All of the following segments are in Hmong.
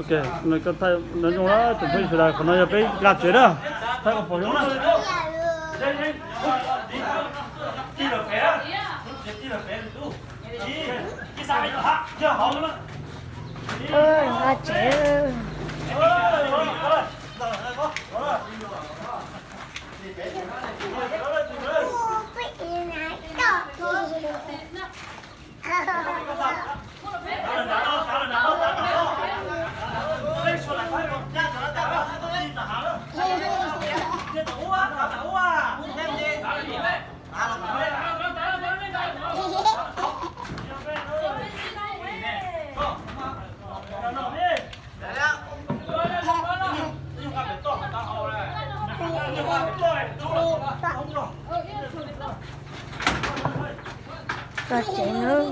Ok, no zoo na, tsoom phooj ywg sawv daws, qhov no yog peb nkag tsev na. Thaij kom pom zoo na. Nkag tsev. Nkag tsev nawb.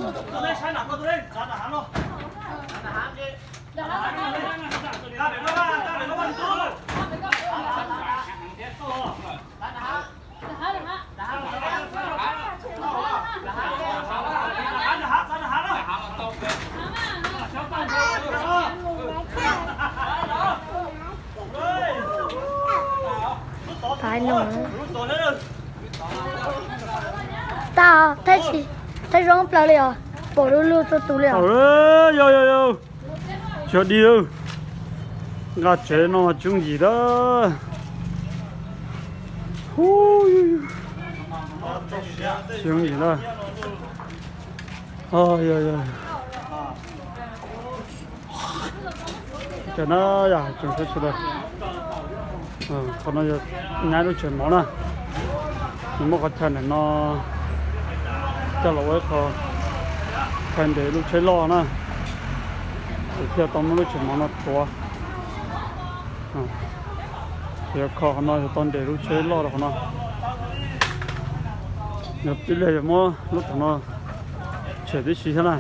Tau, thaij zoo plaws li os, pom lug lug txhua tus li os. Yog yog yog, tsis yog dig, nqa tsev no tsis yooj yim na. Tsis yooj yim na. Yog yog. Cov no yog tsoom saib sawv daws, qhov no yog nyab lub tsev mov na. Nws muab qhov chaw ntawm no coj los ua ib qho chaw nres lub tsheb loj na, es thiaj tau muab lub tsev mov no tuav. Yog kho qhov no yog tau nres lub tsheb loj rau qhov no. Yog tib liag yog muab lub tom no tshem tib si thiab na.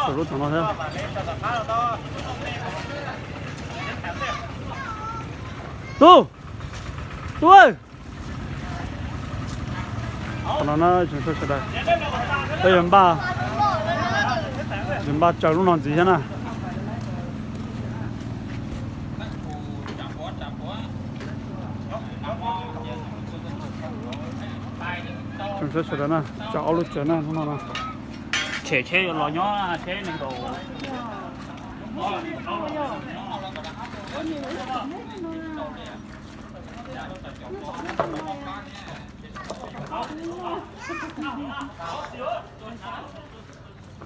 Tshem lub tom no thiab. Tub, tub, qhov no na tsoom saib sawv daws, peb yuav npaj, yuav npaj tsaws lub no ntxiv thiab na. Tsoom saib sawv daws na, tsaws ob lub tsaws na hnub no na. Tshem tsheb yuav los nyob tsheb nees nkaum.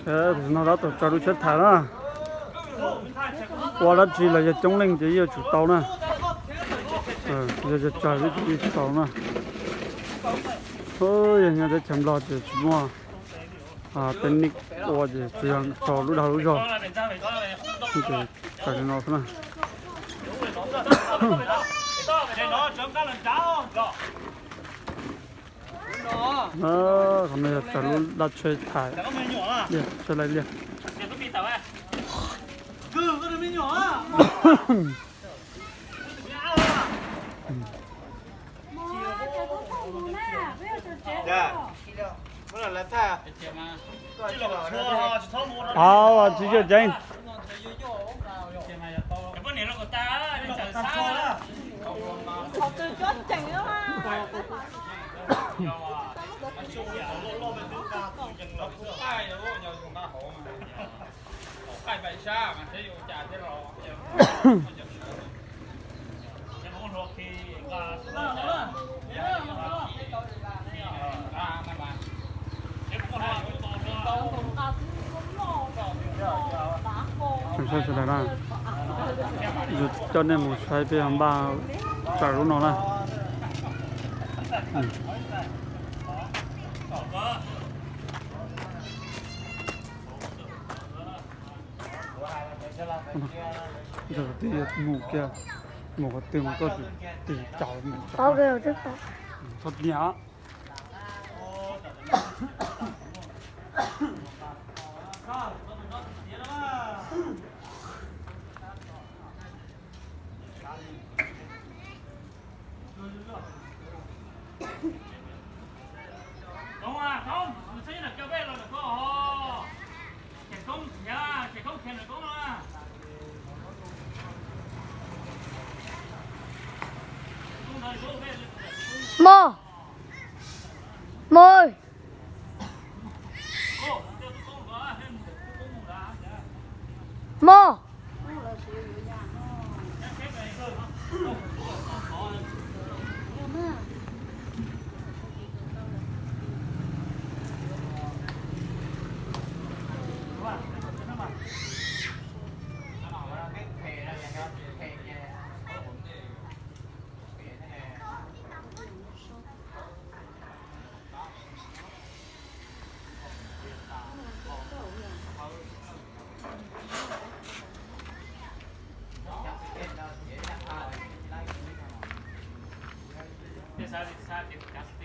Tam sim no tab tom tsaws lub tsheb thaiv na. Ua dab tsi los yog coob leej ces yuav tsum tau na. Yog tsaws tsaws ces yuav tsum tau na. Yog nyob teb chaws Nplog ces tsis muaj tej nik ua ces tsuas yog tso lub dag lub zog. Ces tsaws li no xwb na. Qhov no yog tsaws lub dab tsheb thaiv, tsheb laij liaj. Tsis tshua ceev. Tsoom saib sawv daws na, yus coj nej mus saib peb ho npaj tsaws lub no na. Mus kiag, mus qhov twg mus koj tus tis caum mus tsaws. Txhob niam. Mog, mog, mog.